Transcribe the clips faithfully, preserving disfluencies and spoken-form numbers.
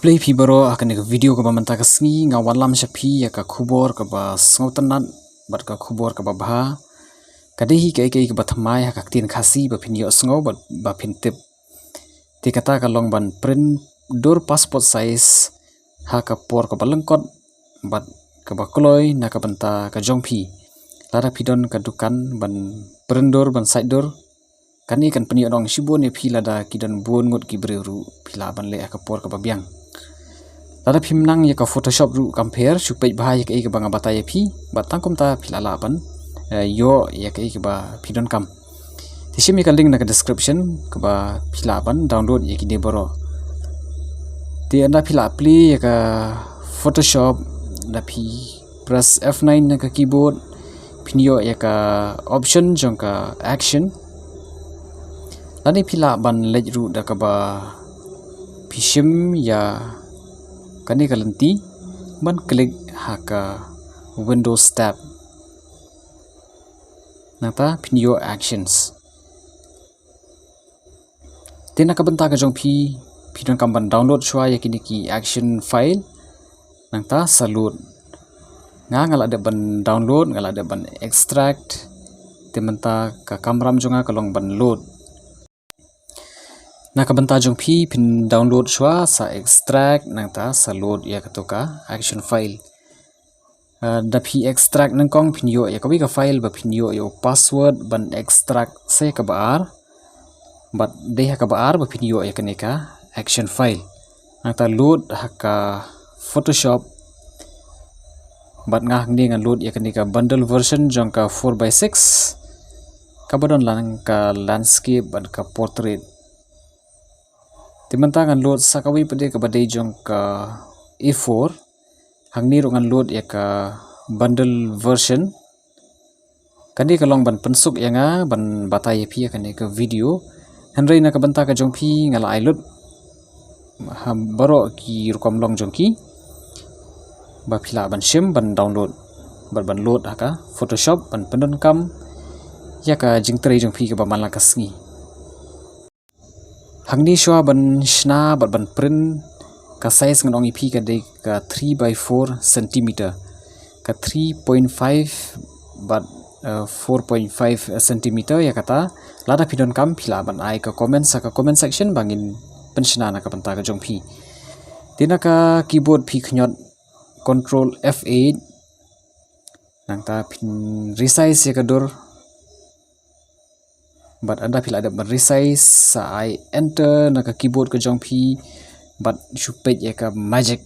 Khublei phi baroh ha kane ka video kaba mynta ka sngi nga wanlam sha phi ïa ka khubor kaba sngewtynnat bad ka khubor kaba bha. Ka dei hi kaei kaei kaba thymmai ha ka ktien Khasi ba phin ïohsngew bad ba phin tip. Te kata ka long ban print dur passport size ha ka por kaba lyngkot bad kaba kloi na ka bynta ka jong phi. Lada phi don ka dukan ban print dur ban sait dur, kane kan pynïoh nong shibun ïa phi lada ki don bun ngut ki briew ruh phi lah ban leh ha ka por kaba biang. Lada phim nang ïa ka Photoshop ruh kam pher, shu peit bha ïa kaei kaba nga batai ïa phi bad tang kumta phi lah lah ban, eh, ïoh ïa kaei kaba phi donkam. Te shim ïa ka link na ka description kaba phi lah ban download ïa kine baroh. Te ynda phi lah plie ïa ka Photoshop, da phi press F nine na ka keyboard, phin ïoh ïa ka option jong ka action. Lane phi lah ban leit ruh da kaba phi shim ïa kane ka lynti ban click ha ka Windows tab. Nangta phin ïoh actions. Te na ka bynta ka jong phi, phi donkam ban download shuwa ïa kine ki action file. Nangta sa load. Nga nga la dep ban download, nga la dep ban extract. Te mynta ka kamram jong nga ka long ban load. Na ka bynta jong phi phin download shuwa, sa extract nangta sa load ïa kato ka action file. Ah, da phi extract nyngkong phin ïoh ïa kawei ka file ba phin ïoh ïa u password ban extract sa ïa kaba ar. Bad dei ha kaba ar ba phin ïoh ïa kane ka action file. Nangta load ha ka Photoshop. Bad nga hangne ngan load ïa kane ka bundle version jong ka four by six. Kaba don lang ka landscape bad ka portrait. Te mynta ngan load sa kawei pat de kaba dei jong ka A four. Hangne ruh ngan load ïa ka bundle version. Kane ka long ban pynsuk ïa nga ban batai ïa phi ïa kane ka video. Hynrei na ka bynta ka jong phi nga la ai lut ha baroh ki rukom long jong ki ba phi lah ban shim ban download bad ban load ha ka Photoshop ban pyndonkam ïa ka jingtrei jong phi kaba man la ka sngi. Hangne shuwa ban shna bad ban print, ka size ngan ong ïa phi ka dei ka three by four centimeter. Ka three point five bad, eh, four point five centimeter ïa kata. Lada phi donkam phi lah ban ai ka comment sa ka comment section ba ngin pynshna na ka bynta ka jong phi. Te na ka keyboard phi khñiot control F eight. Nangta phin resize ïa ka dur. Bad ynda phi la dep ban resize sa ai enter na ka keyboard ka jong phi. Bad shu peit ïa ka magic.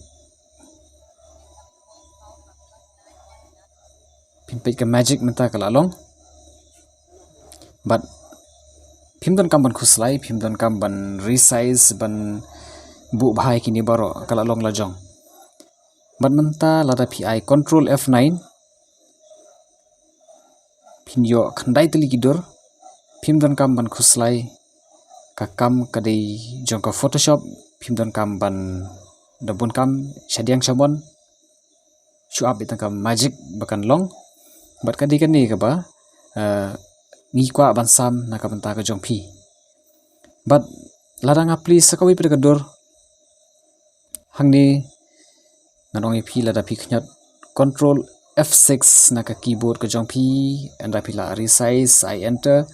Phin peit ka magic mynta ka la long. Bad phim donkam ban khuslai, phim donkam ban resize, ban buh bha ïa kine baroh, ka la long la jong. Bad mynta lada phi ai control F nine. Phin ïoh khyndai tylli ki dur. Phim donkam ban khuslai. Ka kam ka dei jong ka Photoshop. Phim donkam ban da bun kam shadiang shamon. Shu ap beit tang ka magic ba kan long. Bad ka dei kane kaba, eh, ngi kwah ban sam na ka bynta ka jong phi. Bad lada nga plie sa kawei pat de ka dur. Hangne ngan ong ïa phi lada phi khñiot control F six na ka keyboard ka jong phi, ynda phi la resize, ai enter,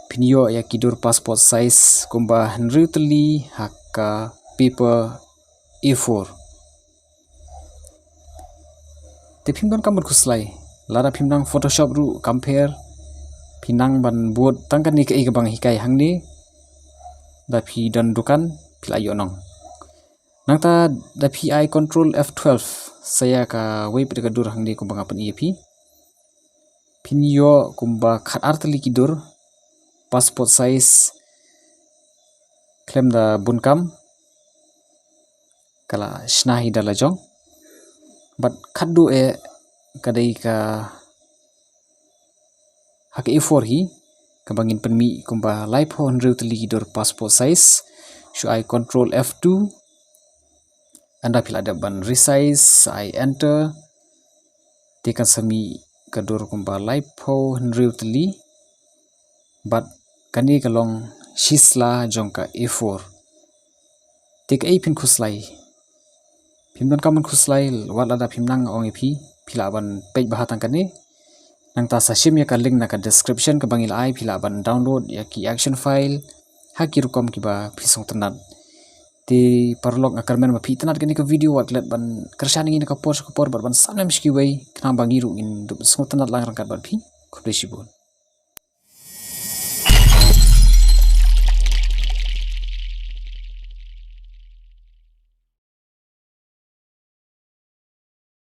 phin ïoh ïa ki dur passport size kumba hynriew tylli ha ka paper A four. Te phim donkam ban khuslai. Lada phim nang Photoshop ruh kam pher. Phi nang ban bud tang kane kaei kaba nga hikai hangne. Da phi don dukan phi la ïoh nong. Nangta da phi ai control F twelve sa ïa kawei pat de ka dur hangne kumba nga pyni ïa phi. Phin ïoh kumba khat ar tylli ki dur passport size khlem da bun kam. Ka la shna hi da la jong. Bad khatduh eh ka dei ka ha ka A four hi kaba ngin pynmih kumba laiphew hynriew tylli ki dur passport size. Shu ai control F two. Ynda phi la dep ban resize, ai enter. Te kan sa mih ka dur kumba laiphew hynriew tylli. Bad kane ka long shisla jong ka A four. Te kaei phin khuslai. Phim donkam ban khuslai, wat lada phim nang, ong ïa phi, phi lah ban peit bha tang kane. Nangta sa shim ïa ka link na ka description kaba ngi la ai, phi lah ban download ïa ki action file ha ki rukom kiba phi sngewtynnat. Te paralok, nga kyrmen ba phi tynnat kane ka video, wat klet ban kyrshan ïa ngi na ka por sha ka por bad ban sam lem sha kiwei, khnang ba ngi ruh ngin dup sngewtynnat lang ryngkat bad phi. Khublei shibun.